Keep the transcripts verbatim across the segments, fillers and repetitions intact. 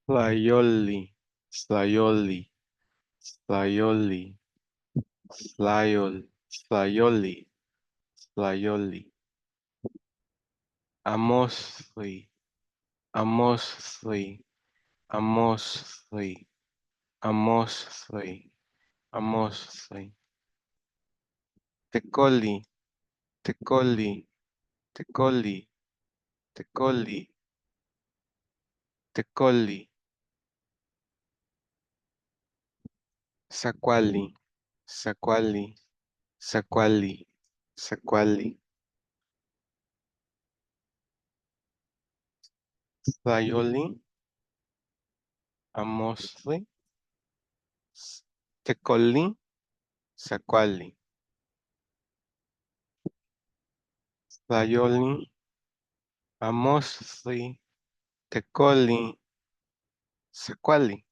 Slayoli, slayoli, slayoli, slayol, slayoli, slayoli. Amosli, amosli, amosli, amosli, amosli. Tecoli, tecoli, tecoli, tecoli, tecoli. Sacuali, sacuali, sacuali, sacuali. Slayoli, amosli, s-, tecoli, sacuali. Slayoli, amosli, tecoli, sacuali.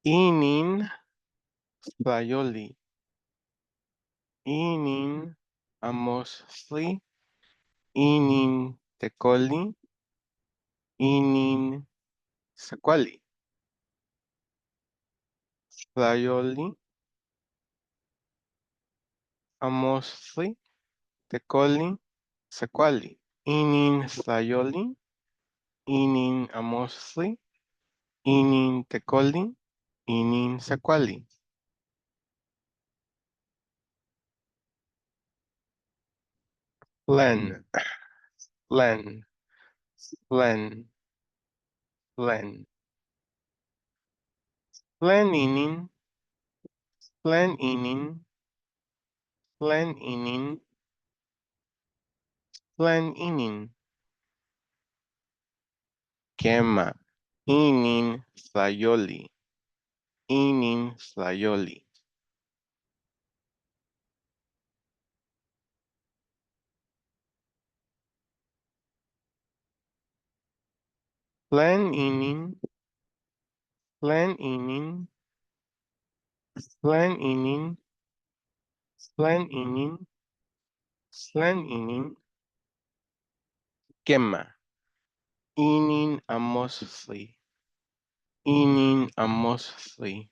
Inin slayoli, inin amosli, inin tecoli, inin sacuali. Slayoli, amosli, tecoli, sacuali. Inin slayoli, inin amosli, inin tecoli, inin sacuali. Len, len, len, len. Len inin, len inin, len inin, len inin. Quema, inin slayoli, inin slayoli. Len inin, len inin, len inin, len inin, len inin. Quema, inin amosli, inin amosli.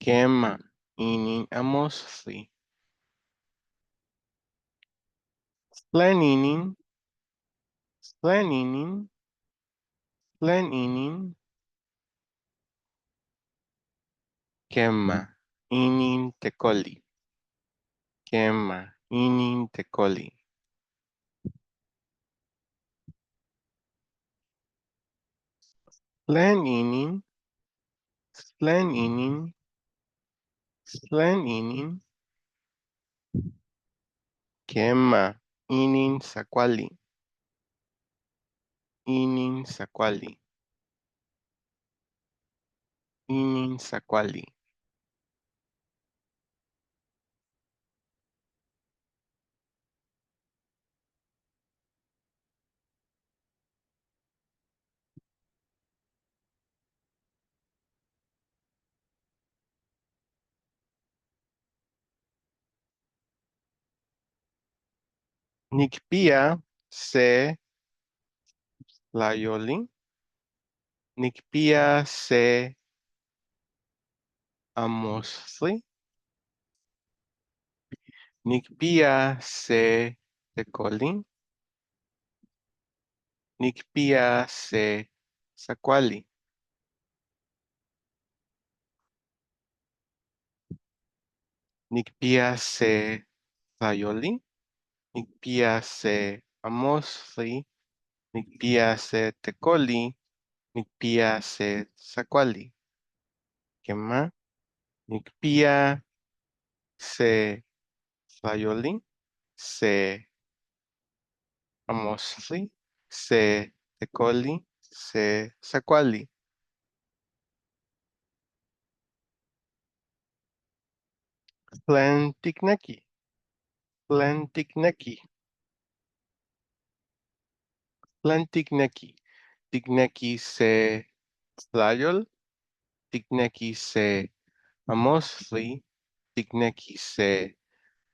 Quema, inin amosli. Len inin, len inin, len inin. Quema, inin tecoli. Quema, inin tecoli. Len inin, len inin, len inin. Quema, inin sacuali. Inin sacuali. Inin sacuali. Nicpía se layoli, nicpía se amosli, nicpía se tecoli, nicpía se sacuali. Nicpía se layoli, nicpía se amosli, nicpía se tecoli, nicpía se sacuali. Quema, nicpía se layoli, se amosli, se tecoli, se sacuali. Len ticnequi? Len ticnequi? Len ticnequi? Ticnequi se layol? Ticnequi se amosli? Ticnequi se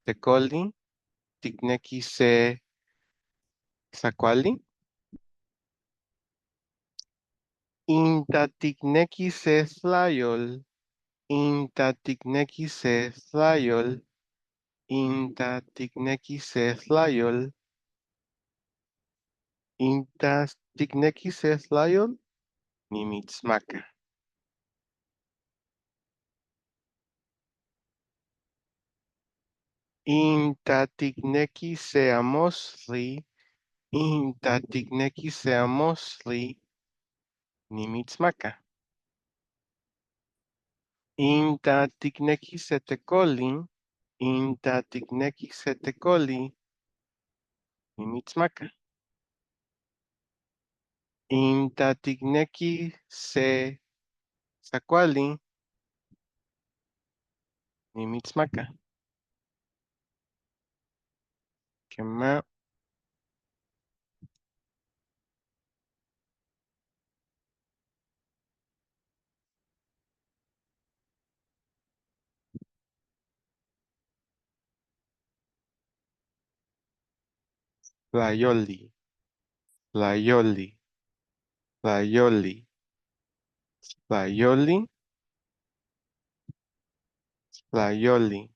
tecoli? Ticnequi se sacuali? In ta ticnequi se layol, in ta ticnequi se layol, in ta ticnequi se layol, in ta ticnequi se layol, nimitzmaca. In ta ticnequi se amosli, in ta ticnequi se amosli, nimitzmaca. In ta ticnequi se tecoli, in ta ticnequi se tecoli, nimitzmaca. In ta ticnequi se tzacuali, nimitzmaca. Quema. Layoli, layoli, layoli, layoli, layoli.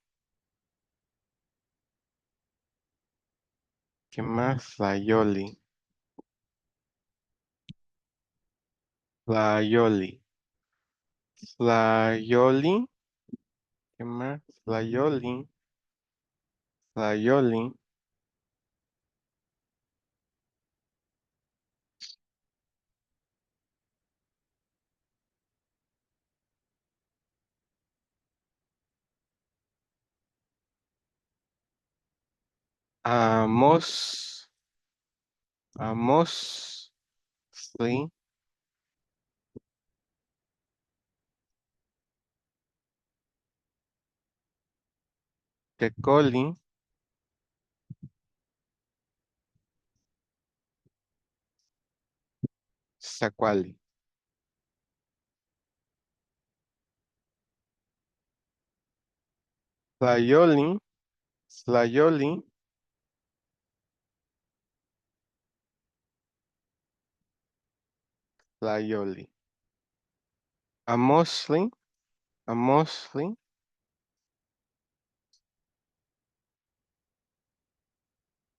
¿Qué más? Layoli. Layoli. Layoli. ¿Qué más? Layoli. Layoli. Amos. Amos. Sí. Tecoli. Tzacuali. Layoli, layoli, layoli. Amosli, amosli.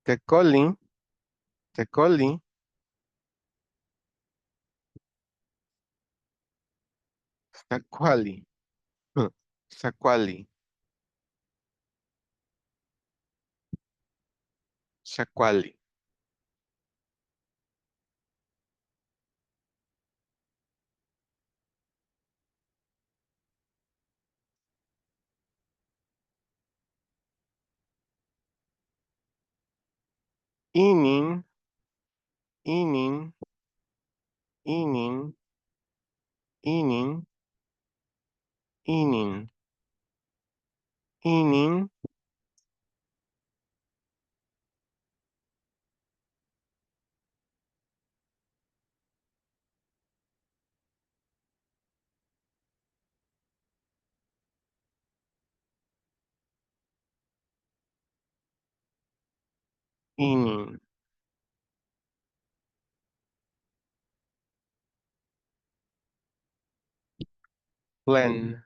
Tecoli, tecoli. Tzacuali. Tzacuali. Tzacuali. Inin, inin, inin, inin, inin, inin. Inin. Len.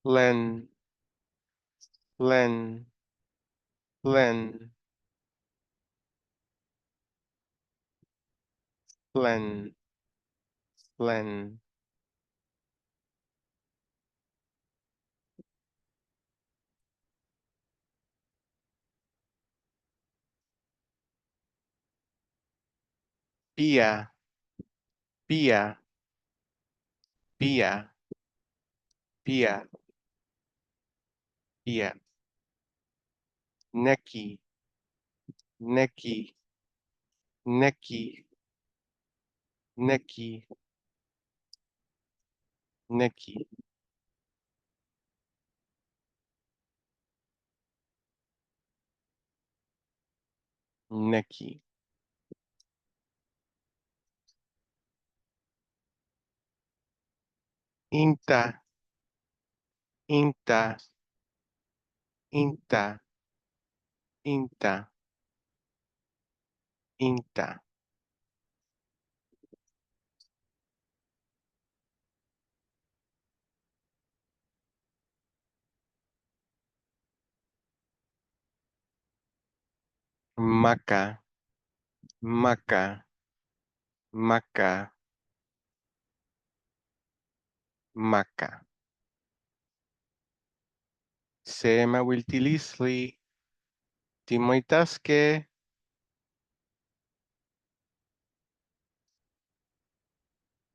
Len. Len. Len. Len. Len. Pía, pía, pía, pía, pía. Nequi, nequi, nequi, nequi, nequi. Nequi. Inta, inta, inta, inta, inta. Maca, maca, maca, maca. Se mahuiltilisli. Timoitasque